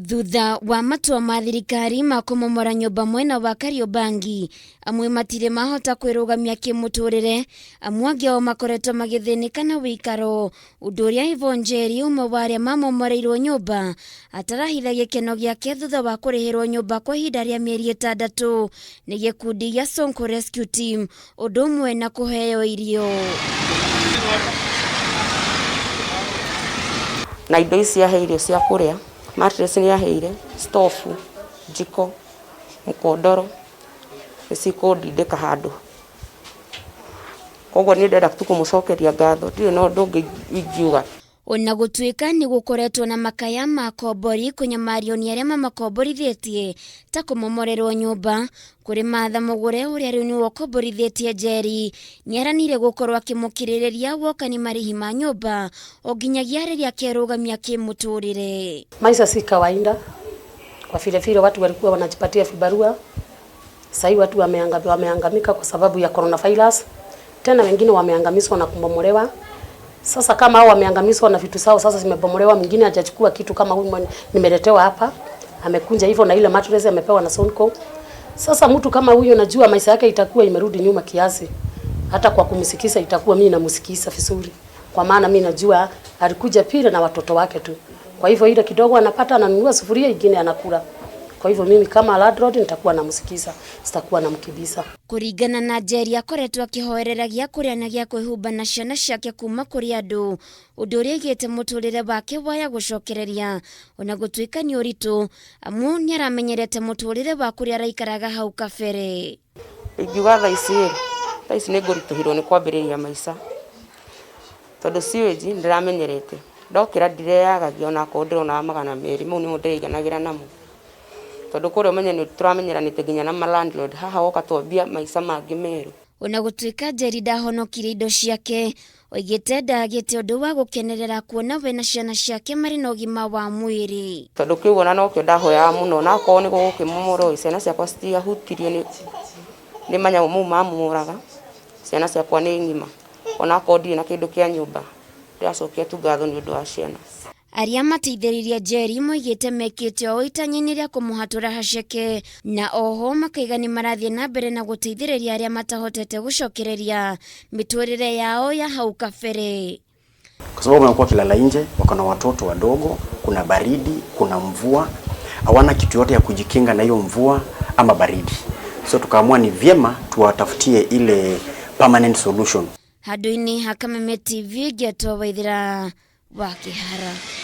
Thutha wa matua ma thirikari ma kũmomora nyũmba mwena wa Kariobangi, amwe matirĩ mahota kwĩrũgamia kĩmũtũrĩre, amwe angĩ ao makoretwo magĩthĩnĩka na wĩikaro, ũndũ ũrĩa Yvonne Njeri ũmwe wa arĩa mamomoreirwo nyũmba atarahitha gĩkeno gĩake thutha wa kũrĩhĩrwo nyũmba kwa ihinda rĩa mĩeri ĩtandatũ nĩ gĩkundi gĩa Sonko Rescue Team ũndũ ũmwe na kũheo irio. Na indo ici ahe irio cia kũrĩa, mattress nĩ aheire, stofu, njiko, mũkondoro, nĩ cikũndindĩka handũ. Koguo niĩ ndĩrenda tu kũmũcokeria ngatho, ndirĩ na ũndũ ũngĩ ingiuga. Ona gũtuĩka nĩ gũkoretwo na makaya ma akombori kũnyamario nĩ arĩa mamakomborithĩtie ta kũmomorerwo nyũmba, kũrĩ Martha Mũgũre ũrĩa rĩu nĩwe ũkomborithĩtie Njeri, nĩeranĩire gũkorwo akĩmũkirĩrĩria woka nĩ marĩhi ma nyũmba o nginyagia rĩrĩa akerũgamia kĩmũtũrĩre. Maisha si kawaida kwa vile vile watu walikuwa wanajipatia vibarua, sahii watu wameangamika kwa sababu ya coronavirus. Tena wengine wameangamizwa na kubomolewa. Sasa kama hao wameangamizwa na vitu zao sasa zimebomolewa, mwingine hajachukua kitu kama huyu nimeletewa hapa, amekunja hivyo na ile mattress amepewa na Sonko. Sasa mtu kama huyo najua maisha yake itakuwa imerudi nyuma kiasi. Hata kwa kumsikiza itakuwa mimi namsikiza vizuri. Kwa maana mimi najua alikuja pile na watoto wake tu. Kwa hivyo ile kidogo anapata ananunua sufuria ingine anakula. Kwa hivyo mimi kama landlord nitakuwa namsikiza, sitakuwa namkibisa. Kũringana na Njeri akoretwo akĩhoerera gĩa kũrĩa na gĩa kwĩhumba na ciana ciake kuma kũrĩ andũ, ũndũ ũrĩa aigĩte mũtũrĩre wake waya gũcokereria ona gũtuĩka nĩ ũritũ, amu nĩaramenyerete mũtũrĩre wa kũrĩa araikaraga hau kabere. Ingiuga thaa ici ĩ, thaa ici nĩ ngũritũhĩrwo nĩ kwambĩrĩria maica tondũ sewage ndĩramenyerete, ndokĩra ndireyagagia ona akorwo ndĩronaga 200 mau nĩmo ndĩraiganagĩra namo, tondũ kũrĩa ũmenye nĩ tũramenyeranĩte nginya na ma landlord, haha woka twambia maica mangĩ merũ. Ona gũtuĩka Njeri ndahonokirie indo ciake, oigĩte ndagĩte ũndũ wa gũkenerera kuona we na ciana ciake marĩ na ũgima wa mwĩrĩ. Tondũ kĩu ona nokĩo ndahoyaga mũno, na akorwo nĩ gũgũkĩmomorwo ciana ciakwa citiahutirio nĩ manyamũ mau mamomoraga, ciana ciakwa nĩ ng'ima, ona akorwo ndirĩ na kĩndũ kĩa nyũmba, ndĩracokia tu ngatho nĩ ũndũ wa ciana. Arĩa mateithĩrĩirie Njeri moigĩte mekĩte ũũ itanya-inĩ rĩa kũmũhatũra haceke, na oho makaiga nĩ marathiĩ na mbere na gũteithĩrĩria arĩa matahotete gũcokereria mĩtũrĩre yao ya hau kabere. Kwa sababu wamekuwa wakilala nje, wako na watoto wadogo, kuna baridi, kuna mvua, hawana kitu yote ya kujikinga na hiyo mvua ama baridi. So tukaamua ni vyema tuwatafutie ile permanent solution. Handũ-inĩ ha Kameme TV ngĩetwo Waithera wa Kĩhara.